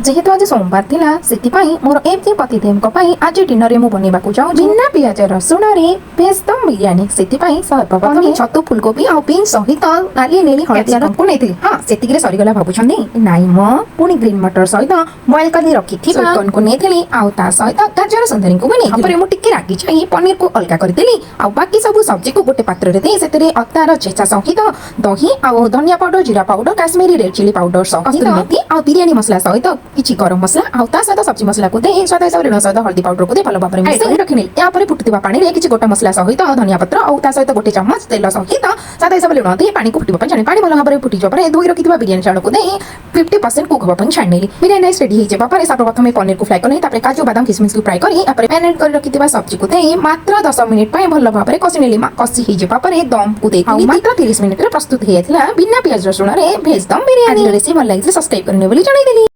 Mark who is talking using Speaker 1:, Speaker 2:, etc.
Speaker 1: ଯେହେତୁ ଆଜି ସୋମବାର ଥିଲା, ସେଥିପାଇଁ ମୋର ଏମତି ପତିଦେବଙ୍କ ପାଇଁ ଆଜି ଡିନରରେ ମୁଁ ବନେଇବାକୁ ଚାହୁଁଛି ବିନା ପିଆଜ ରସୁଣରେ ଭେଜ ଦମ ବିରିୟାନୀ। ସେଥିପାଇଁ ସର୍ବପ୍ରଥମେ ଛତୁ, ଫୁଲକୋବି ଆଉ ବିନ୍ସ ସହିତ ନାଲି, ନେଳି, ହଳଦିଆ ରଙ୍ଗକୁ ନେଇଥିଲି। ହଁ, ସେତିକିରେ ସରିଗଲା ଭାବୁଛନ୍ତି? ନାଇଁ ମ, ପୁଣି ଗ୍ରୀନ ମଟର ସହିତ ବଏଲ କରି ରଖିଥିବା କର୍ନକୁ ନେଇଥିଲି ଆଉ ତା ସହିତ ଗାଜର ସୁନ୍ଦରୀଙ୍କୁ ବି ନେଇଥିଲି। ତାପରେ ମୁଁ ଟିକେ ରାଗି ଯାଇ ପନିରକୁ ଅଲଗା କରିଦେଲି ଆଉ ବାକି ସବୁ ସବଜିକୁ ଗୋଟେ ପାତ୍ରରେ ଦେଇ ସେଥିରେ ଅଦାର ଛେଚା ସହିତ ଦହି ଆଉ ଧନିଆ ପାଉଡର, ଜିରା powder, Kashmiri red chilli powder ସହିତ ମେଥି ଆଉ ବିରିୟାନୀ ମସଲା ସହିତ କିଛି ଗରମ ମସଲା ଆଉ ତା ସହିତ ସବଜି ମସଲାକୁ ଦେଇ ସ୍ୱାଦ ହିସାବରେ ଲୁଣ ସହିତ ହଳଦୀ ପାଉଡରକୁ ଦେଇ ଭଲ ଭାବରେ ମିଶାଇ ରଖିନେଲି। ତାପରେ ଫୁଟୁଥିବା ପାଣିରେ କିଛି ଗୋଟା ମସଲା ସହିତ ଧନିଆ ପତ୍ର ଆଉ ତା ସହିତ ଗୋଟେ ଚାମଚ ତେଲ ସହିତ ସ୍ୱାଦ ହିସାବରେ ଲୁଣ ଦେଇ ପାଣିକୁ ଫୁଟିବା ପାଇଁ ଛାଣି, ପାଣି ଭଲ ଭାବରେ ଫୁଟିଯିବା ପରେ ଧୋଇ ରଖିଥିବା ବିରିୟାନୀ ଚାଉଳକୁ ଦେଇ 50% କୁକ୍ ହେବା ପାଇଁ ଛାଣିନେଲି। ବିରିୟାନୀ ରାଇସ୍ ରେଡି ହେଇଯିବା ପରେ ସର୍ବପ୍ରଥମେ ପନିରକୁ ଫ୍ରାଏ କରି, ତାପରେ କାଜୁ, ବାଦାମ, କିସମିସକୁ ଫ୍ରାଏ କରି, ତାପରେ ମ୍ୟାରିନେଟ୍ କରି ରଖିଥିବା ସବଜିକୁ ଦେଇ ମାତ୍ର 10 ମିନିଟ୍ ପାଇଁ ଭଲ ଭାବରେ କଷି ନେଲି। କଷି ହେଇଯିବା ପରେ ଦମକୁ ଦେଇଥିଲି। ମାତ୍ର 30 ମିନିଟ୍ରେ ପ୍ରସ୍ତୁତ ହେଇଯାଇଥିଲା ବିନା ପିଆଜ ରସୁଣରେ ଭେଜ ଦମ ବିରିୟାନୀ। ରେସିପି ଭଲ ଲାଗିଥିଲେ ସବସ୍କ୍ରାଇବ୍ କରିନେବେ ବୋଲି ଜଣାଇଦେଲି।